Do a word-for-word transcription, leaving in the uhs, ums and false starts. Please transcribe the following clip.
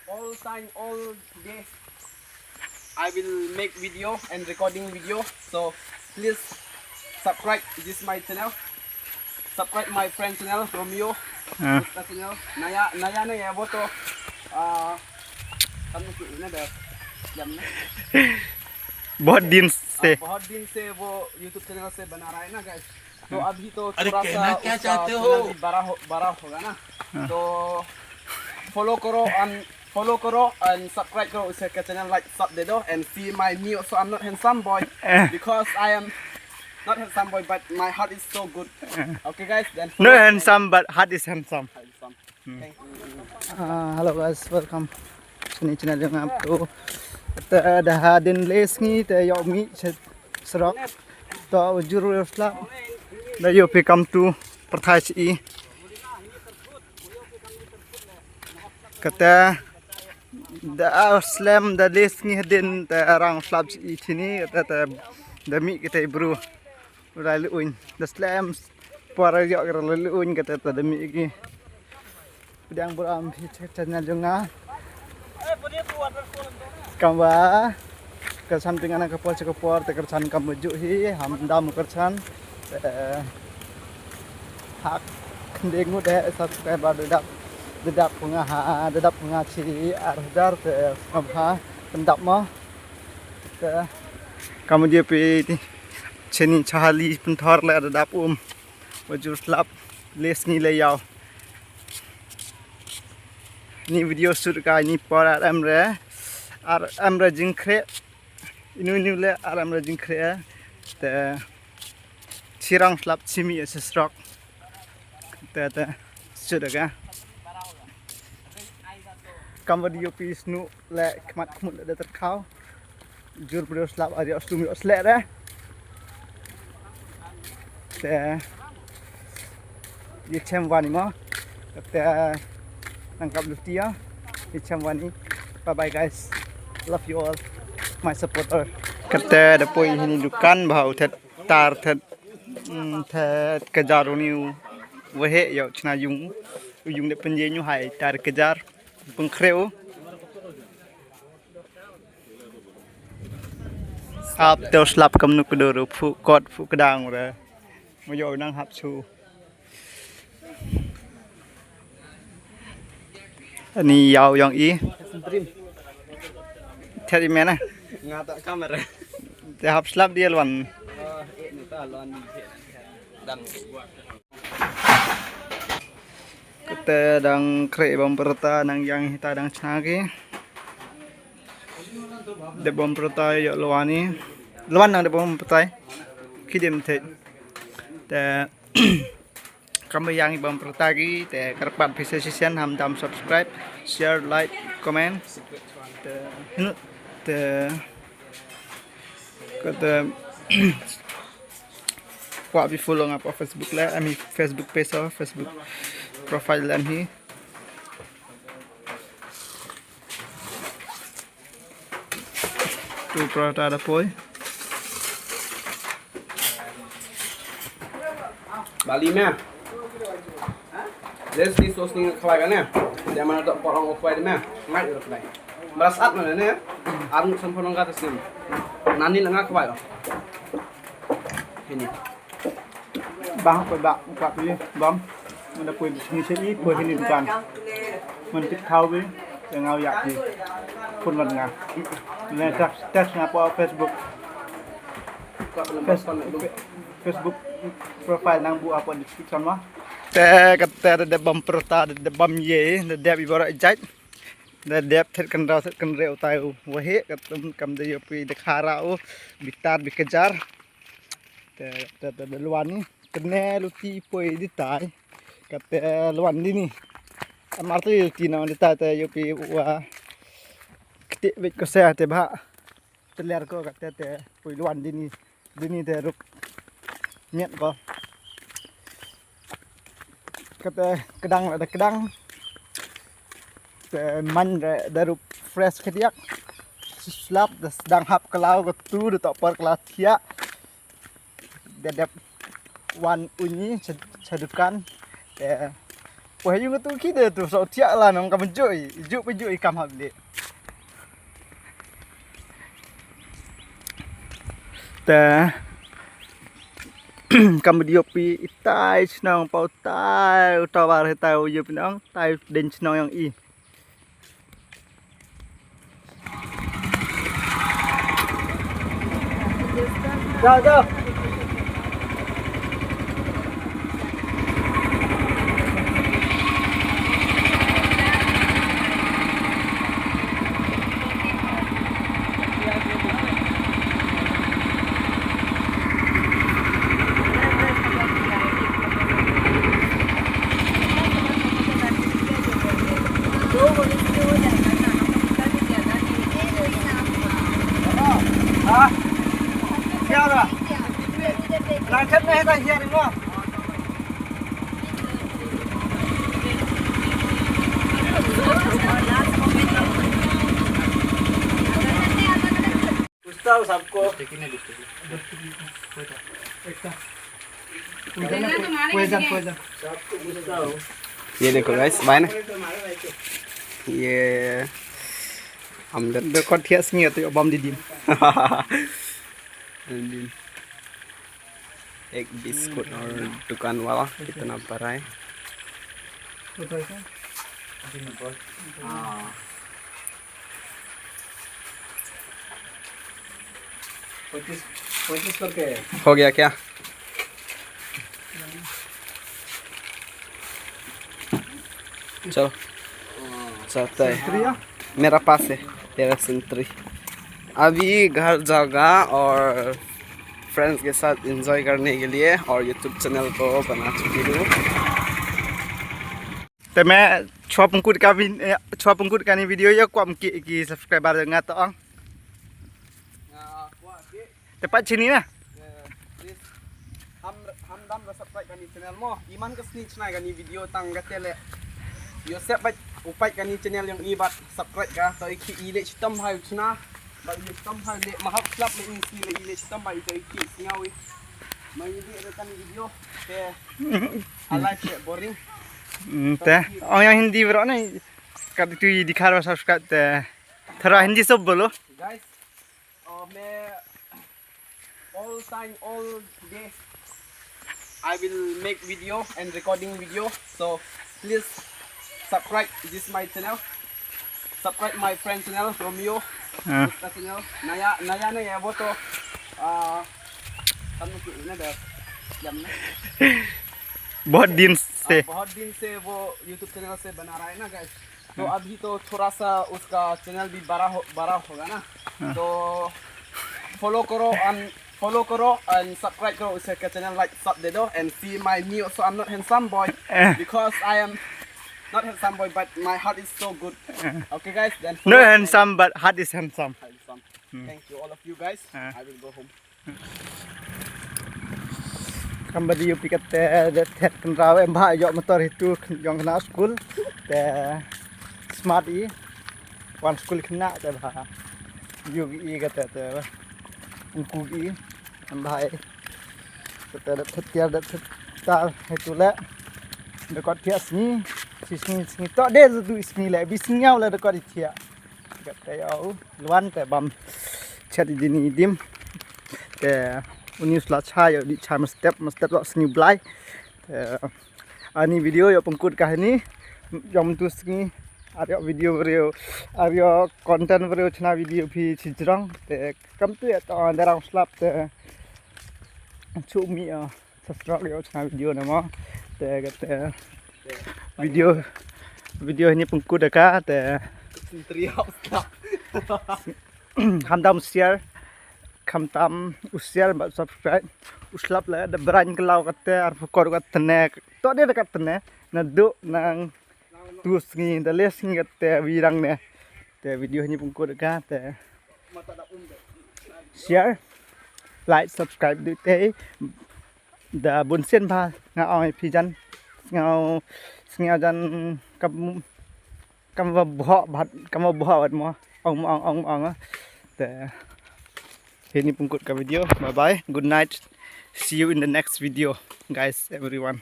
All time, all day, I will make video and recording video. So please subscribe this my channel. Subscribe my friend channel, Romeo. Ah. Uska channel. Naya, naya na ya boto. Ah, kamu ki ina da. Jam na. बहुत दिन से। बहुत दिन से वो YouTube channel से बना रहा है ना, guys। तो अभी तो अरे, थोड़ा सा उसका channel भी बड़ा हो, बड़ा होगा ना। हाँ। तो follow करो and follow करो and subscribe करो उसका channel, like, सब दे दो। And see my me also, I'm not handsome boy because I am not handsome boy, but my heart is so good। Okay guys, then no handsome, but heart is handsome. Handsome. Thank you. Ah, hello guys, welcome. Sini channel jong nga tu. Te da hadin le sngi te ïoh mih sha surok. To ujur ujur slap. Da ïoh phi kam tu pyrthai chi. Kata da slem da le sngi hadin te rang slap chi chini kata te da mih kata bru. Rai le uin da slem. Por ïoh ka le uin kata te da mih ki. Pdiang burom phi check channel jong nga. Kamba ka something ana ka por ka por te kyrchan kam ju hi ham dam kyrchan. Eh, hak khndeng ngut eh subscriber dedap dedap nga ha dedap nga chi ar hajar te kam ha pendap mo. Te kam je pi ti cheni chali penthor le dedap um. Wajur slap les ni le yau. Ni video shoot ka ni por ar amre ar amre jingkre. Inu inu le ar amre jingkre. Te chirang slap chimi ese srok. Te te shoot ka. Kam video pi snu le khmat khmut le terkhau. Jur bro slap ari ostum yo slek de. Te ye chem wani mo. Te nangkap lutia. Ye chem wani. Bye bye guys. Love you all. My supporter. Kata da poi hini dukan bhau thet tar thet. Hmm, thet kejar uni. Wehe yo chna yung. Yung de penje nyu hai tar kejar. Pengkhreu. Hap te slap kam nuk dur phu kot phu kedang re. Mo yo nang hap su. Ani yau yang i. Thet i mena. Nga tak kamera. Te hap slap dia lwan. Oh, eh, ni ta lwan ni. Dang. Kata dang kre bam perta nang yang hita dang chna ki. De bam perta yo lwani. Lwan nang de bam perta. Ki dem te. Te kam yang bam perta ki te kyrpad pisa sisen ham dam subscribe, share, like, comment. Te hinu te kata Kwah phi follow nga pa Facebook la, ami Facebook page, Facebook profile la ami. Tu prata da poi. Bali me. Des ni sos ni khwai ka ne. Dia mana tok porong khwai de me. Ngai ur khwai. Beras at mana ne. Arung samponong ka tes ni. Nani lenga khwai. Hini. Bang ko bak bak ni bam. Mana poi ni se i poi hini dukan. Man tik thau bi. Ngau yak ni. Pun man nga. Ne tas tas nga pa Facebook. Facebook profile nang bu apa description ma. Te kata da bam perta da bam ye da dep i barak jait. Da dep thet kan rau thet kan reu tai u wahe katum kam da yopi da khara u bitar bi kejar. Te te da luan ni kene luti poi di tai. Kata luan di ni. Amar tu luti na di tai te yopi wa kete bit ko sa te ba. Teler ko kata te poi luan di ni. Dini te rup miet ko. Kata kedang la da kedang. Te man da rup fresh kediak. Slap da sedang hap kelau ke tu da tok par kelau thiak. Da dep wan unyi chadukan. Te Wah, yung tu ki de tu so tiak la nong kam joi, ju pe joi kam hap de. Te kam video pi itai chnong pau tai uta bar hetai u yup nong tai den chnong yang i. Jao, jao. हाँ? क्या हो रहा? राक्षस नहीं था, ये नहीं हुआ। पूछता हूँ सबको। ये देखो गाइस, भाई ना, ये हम डंडे को ठिया सिंह तो बम दीदी। एक बिस्कुट और दुकान वाला कितना बड़ा है। हाँ। पच्चीस, पच्चीस करके। हो गया क्या? चलो, चलते हैं। मेरा पास है तेरा सेंट्री। अभी घर जाऊंगा और फ्रेंड्स के साथ एंजॉय करने के लिए और यूट्यूब चैनल को बना चुकी हूँ। Te me chwa pungkut ka vin, eh, chwa pungkut kani video ïa kwah ki, ki subscriber nga to ang. Te pat chini na. Ham, ham dam ka subscribe kani channel mo. Iman ka sni chna kani video tang ka tele. Yo sep bat upai kani channel yang ibat subscribe ka to iki ile chitam hai chna. Ba ile chitam hai le mahap slap le isi le ile chitam ba ito iki sngawi. Mai ni de kani video. Te alai te boring. Te ong yang Hindi bro ni. Kat tu dikhar ba subscribe te. Thara Hindi sob bolo. Guys, uh, मैं all time, all day, I will make video and recording video. So please subscribe this my channel. Subscribe my friend channel, Romeo. हाँ। उसका channel नया, नया नहीं है वो तो, आ, हम लोग ना दस, जब ना। बहुत दिन से। हाँ, बहुत दिन से वो YouTube चैनल से बना रहा है ना गाइस। तो अभी तो थोड़ा सा उसका चैनल भी बड़ा हो, बड़ा होगा ना। हाँ। तो फॉलो करो and follow करो and subscribe करो उसका चैनल, लाइक सब दे दो and see my me also, I'm not handsome boy because I am not handsome boy but my heart is so good. Okay guys, then not handsome but heart is handsome. Handsome. Thank you all of you guys. I will go home. Kam ba dei ïa phi kata, da thet kynraw em bha ïoh motor hi tu jong khynnah skul. Te smart i wan skul khynnah te bha. Ïoh i kata te ba. Ungku i em bha i. Kata da thet tiar da thet tar hi tu le. Da kot thiah sngi. Shi sngi sngi to de du sngi le bi sngi ïaw le da kot i thiah. Kata ïa u Luan te bam chet i dini i dim. Te uni u sla cha ïa u di cha ma step ma step la sngi blai. Te ani video ïa pengkut ka hini. Jong tu sngi ar ïa video briew ar ïa content briew chna video phi chi jrong. Te kam tu ïa ta darang slap te chu mi ïa. Subscribe ïa u channel video na mo. Te kata video, video hini pengkut da ka te. Khamtam share, khamtam u share bad subscribe. U slap la da brand ka law kata ar pukor kata ne. To de kata ne. Na du nang tu sngi da le sngi kata wirang ne. Te video hini pengkut da ka te. Share, like, subscribe du te. Da bun sien ba nga ong phi jan. Nga sngi jan kam kam ba bha bad kam ba bha wat mo. Ong ong ong ong. Te hini pengkut ka video. Bye bye. Good night. See you in the next video, guys, everyone.